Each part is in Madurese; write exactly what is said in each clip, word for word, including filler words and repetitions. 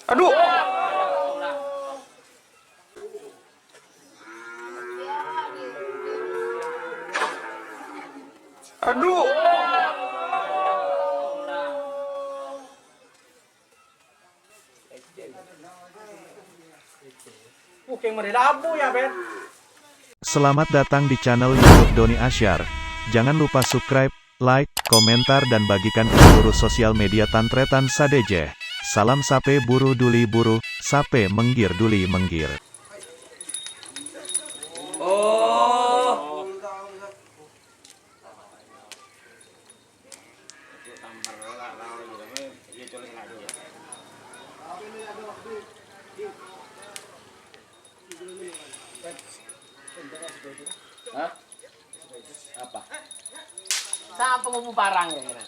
Adu! Adu! Oke, mari labu ya, Ben. Selamat datang di channel YouTube Doni Asyar. Jangan lupa subscribe, like, komentar, dan bagikan ke seluruh sosial media Tan Tretan sadhâjâ. Salam sapè buru duli buru, sapè mèngghir duli mèngghir. Oh. Hah? Apa? Sapa ngobu parang kira-kira?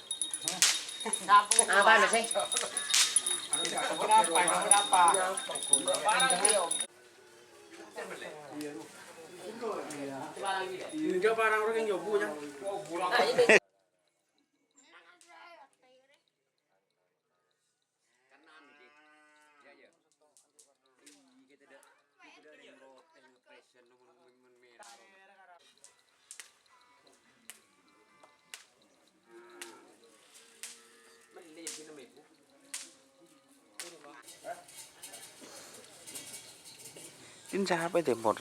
Sapa ngobu Apa parang? Sih? Kenapa? Kenapa? Parang dia, Om. Enggak, parang orang yang nyobu, ya. Ini siapa itu, Por?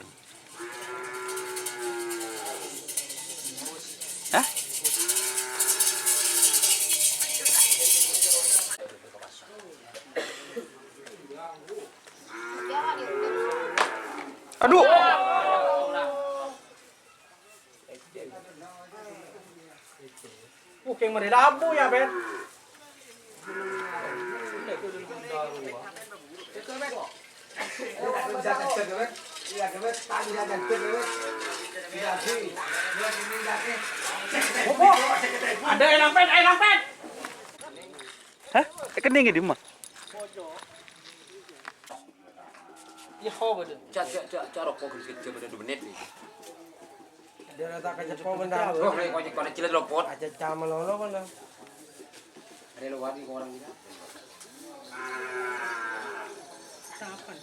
Hah? Aduh. Oke, mari labu ya, Ben. Opo? Ada elang, Ben, elang, Ben. Hah? Èkennèngè dimma? Yâ, ho, bâdâ. Ca', ca', ca', ca' roko' ghellâ' kèjjhâ bâdâ du mennit, nih. Dârâ ta' kaceppo, bendar. Oh, rè, kocek, kocek, cilet lopot. Aja cama lolo, bendar. Rè, lo wadi korang kita. Kapan?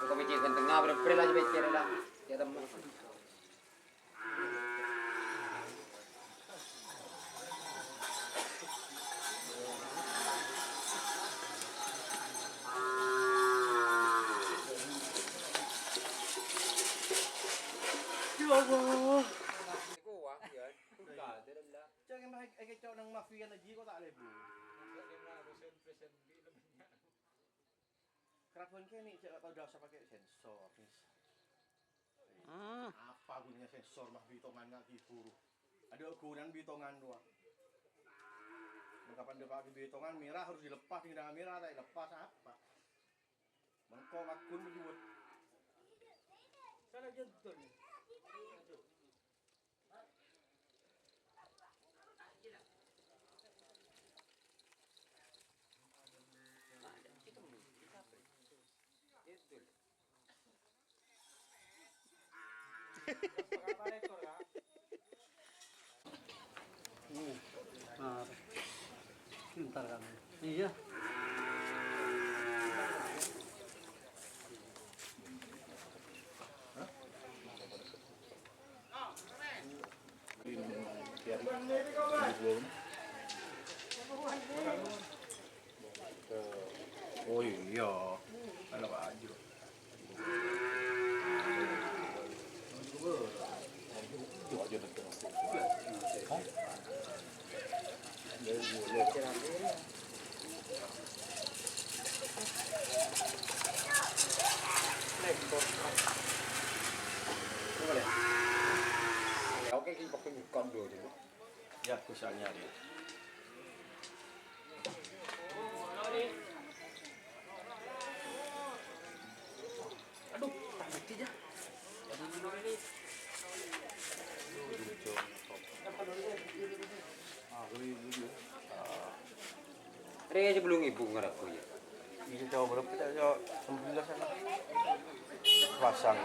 Kok becek ganteng, ah, ber-, ber-, aja becek lah. Ya, teman. Ya Allah. Ca'na emang e-, ekèco' neng mafia na ji' ko' ta' lebu. Kerabân kènè' jhâ' tao dâ' osa pakè sensor, mis. Hmm. Apa ghunana sensor mah bitongan nga' ghibur. Adâ' ghunana bitongan rowa. Mengkapan dâpa' bitongan mèra harus dilepas, tinggal mèra ta' lepas apa? Mengko ngaghun bâdâ. Salah jentol. Hmm. Nah, pintar kamu. Iya. Oh iya, kan apa aja. Oke, iki kok kondo. Ya, aku soalnya ada. Aduh, tak ngerti ya. Aduh, lucu. Eh, sebelum ibu ngeraku ya. Iya, coba berapa kita, ya, sembilan sana. Pasang.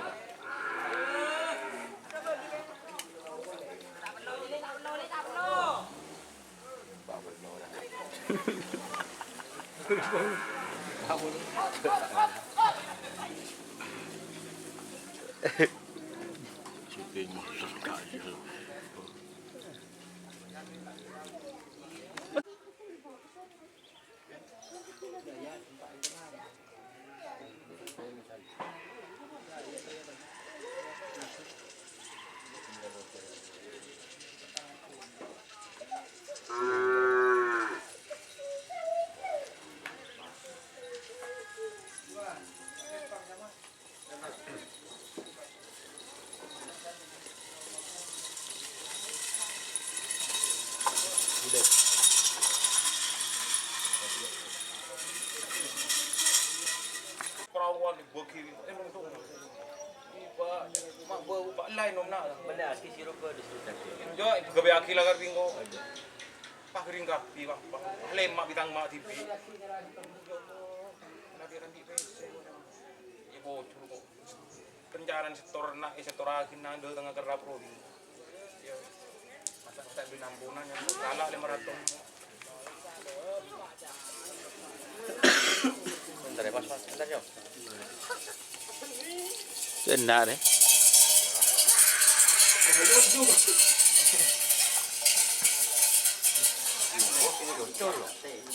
Syuting monster kayu. Perawan dibagi, eh, nonton. Iba, mak bau, pak lain nom nak. Mana aski sirup ke di situ? Ya, itu gawe aki lah kan bingo. Pak kering kapi, pak, pak. Lemak bintang mak tipi. Nabi kan di P C. Ya bocor kok. Kencaran setor na-, eh, setor agin nandul tengah kerap rohi. Ya. Masa-masa binampunan yang kalah lima ratus. Bentar ya, Mas, Mas. Bentar, yo. Enak deh.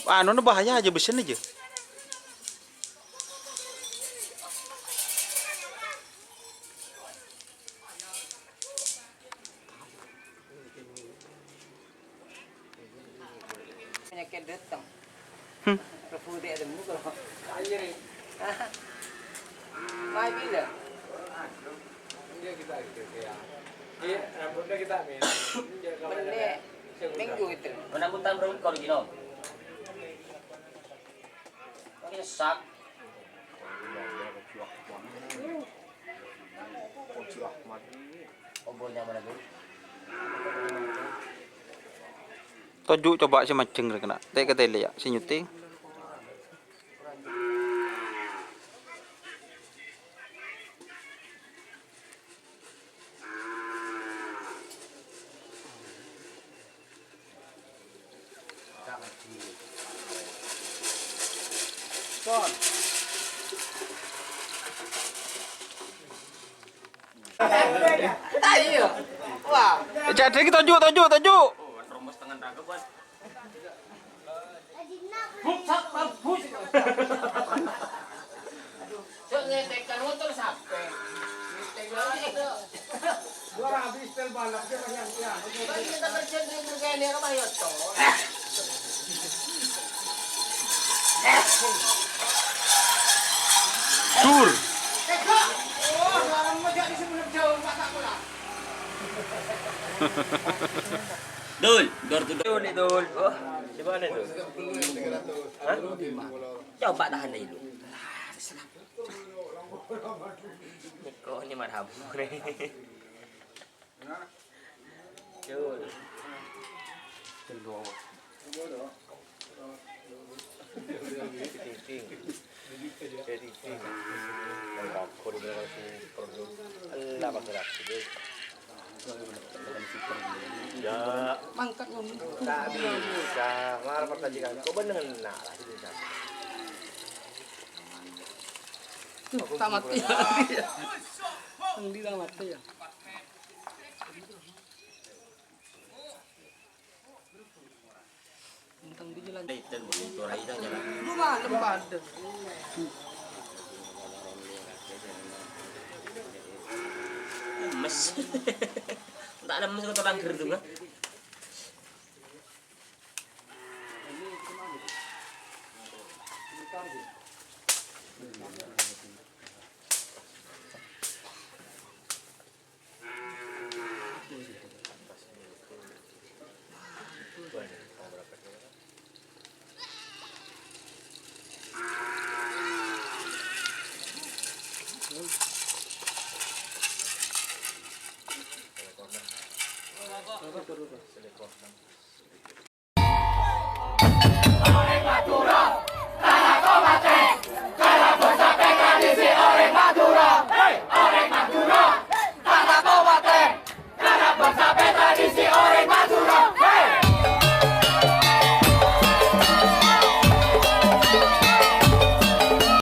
Anu, bahaya aja, besen aja. Penyakit datang. Hmm. Rebu dek temu kalau. Anjir. Mai bila? Iya, kita gitu ya. Iya, rambutnya kita amin. Iya, kalau ada. Minggu itu. Rambut tambah kalau gini. Pakai sak. Toju' coba sè manjheng rè kèna. Tè' ka tèlè ya, sè nyuting. Ayo. Wah. Jhâ' dhâggi' toju', toju', toju'. Cok, ngetek kan motor sampe. Ngetek lagi. Gua habis tel balap dia yang, ya. Kan kita kerja di, di, di, di rumah ya, Cok. Sur. Tega. Oh, orang mau jadi sebelum jauh, nggak tak pulang. Dul, door to door. Ini, Dul. Oh, di mana, Dul? Hah? Coba tahan dulu. Niko ini marhabu nih. Cul. Cul. Ya. Mangkat ngono. Tak bisa. Malah pertanyaan kau bener nak lah. Tuh, tak mati. Yang di tak mati ya. Bintang di jalan. Itu, itu, itu, itu, itu. Lu malam pada. Lemes. Tak lemes kok terang gerdu, kan?